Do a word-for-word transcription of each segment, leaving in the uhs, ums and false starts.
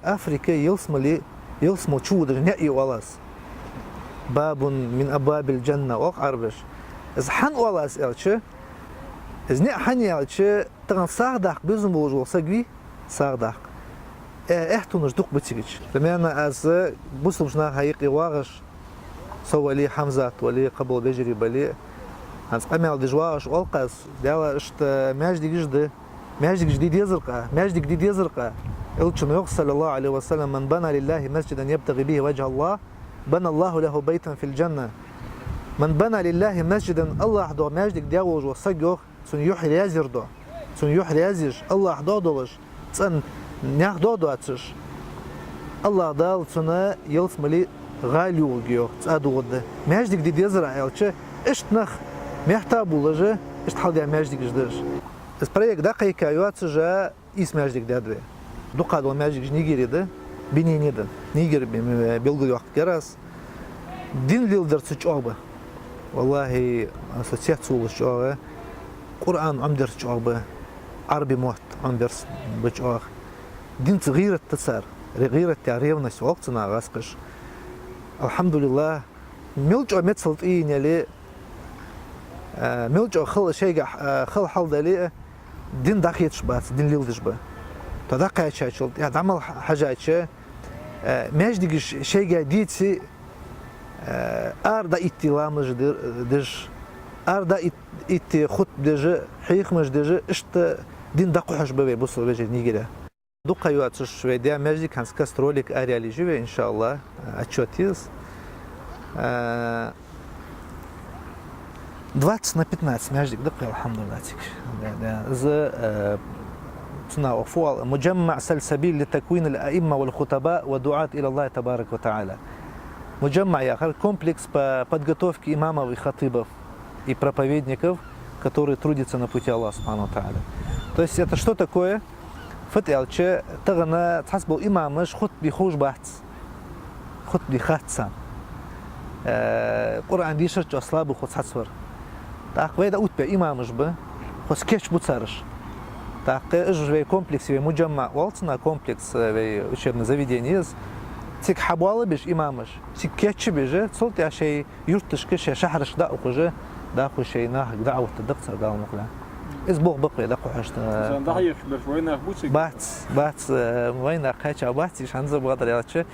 Африка ялсмале, ялсмале чу водаш неӀ я оал аз. «Бабун мин абвабил джанна» оал Ӏарбаша. Из хӀана оал аз аьлча, из неӀ хӀана я аьлча, тахан сагӀа даккха безам болаш вола саг вий, сагӀа даккха, э, аьттонаш дукха ба цига. Примерно аз бусалба наха юкъе вагӀаш, со вале, Хьамзат вале, кхыбола вежарий бале, хӀанз къамаьл деш вагӀаш оал-кх аз, Даьла, иштта маьждигаш да, маьждигаш де дезар-кх, маьждиг де дезар-кх. Элчано йоах, саллаллахӀу Ӏалайхи ва саллам: «Ман бана лиллахӀи масджидан ябтагӀи бихӀи важхӀа Аллахь, бана Аллаху лахӀу байтан фил джанна». «Ман бана лиллахӀи масджидан», Аллахьа духьа маьждиг деш волаш вола саг, йоах, цунна юхь раьза яр да. Цунна юхь раьза еш, Аллахьа духьа долаш, цӀена наьха духьа доацаш, Аллахь Дала цунна ялсмале гӀала ювларгья, йоах, цӀа дугӀаргда. Маьждиг де дезар Ӏа аьлча, иштта нах метта болаш, иштта хьалдаь маьждигаш да уж. Из проект дӀакхайка йоацаш ийс маьждиг даьд вай. Дукха дола маьждигаш Нигере да, Бенине да. Нигер бе-, бе-, белгалйоаккхаргьяр аз. Дин леладар цу чӀоагӀа ба. ВаллахӀи, со цецвувлаш чӀоагӀа, Къуръан Ӏомадарца чӀоагӀа ба, Ӏарбий мотт Ӏомабарца ба чӀоагӀа. Динца гӀийрат да цар, ре-, гӀийрат яхар ревность оал-кх цунах гӀазкхаша. АлхьамдулиллахӀ, мел чӀоагӀа мецал тӀаийна яле а, э, мел чӀоагӀа хала шайгахь, э, хала хьал дале а, дин дӀахеташ бац, дин леладеш ба. ТӀаккха дӀакхаьчачул тӀехьа дӀа мел хьажача, э, маьждигаш шайга деце, э, ара дӀаитте ламазаш де-, деш, ара дӀаит-, итте хутба деш, хьехамаш деш, иштта дин дӀакхухьаш ба вай бусалба вежарий Нигере. Дукха ха йоацаш вай даь маьждиг, хӀанз каст ролик араяьлча вай, иншааллахӀ, отчёт еза. Э, двадцать на пятнадцать маьждиг да-кх, алхьамдулиллахӀ, цига. Да, да. Из, э, цунах оаха фу оал: «Муджамма Сальсабиль ли таквин аль-аимма валь-хутаба ва дуат иля Аллахи табарак ва тааля». Муджамма яхар — комплекс по подготовке имамов и хатыбов и проповедников, которые трудятся на пути Аллаха субхьанаху ва тааля. То есть это что такое? Фуд аьлча, тахан цхьаццабола имамаш хутбе ховш бац. Хутбе хац царна. Э, Къуръан дешар чӀоагӀа слабый хул цхьаццавар. ТӀаккха вай дӀаоттабаь имамаш ба, хоза кийчбу цар уж. ТӀаккха уж вай комплекс, вай муджамма оал цунах, комплекс, э, вай учебное заведение я из. Цига хьабоалабеш имамаш, цига кийчбеш, цул тӀехьа шоай юрташка, шоай шахьарашка дӀаухаш, дӀахо шоай нахага даӀват дергда цар, Дала мукъ лой. Из болх ба-кх вай дӀакхухьаш. Царна дӀахьежаш бераш вайнах бувций? Бац, бац, э, вайнах кхаьча бац уж, хӀанз бакъдар аьлча.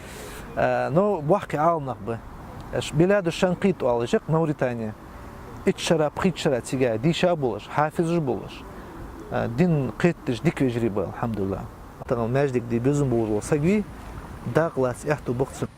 Э, но боккхий Ӏаламнах ба. Ш-, Биляду Шанкъит оал уж-кх, Мавритания. Итт шера, пхийтта шера цига дийша болаш, хьафизаш болаш, э, дин кхетадеш дика вежарий ба, алхьамдулиллахӀ. Тахан маьждиг де безам болаш вола саг вий, дакъа лаца аьттув ба-кх цунна.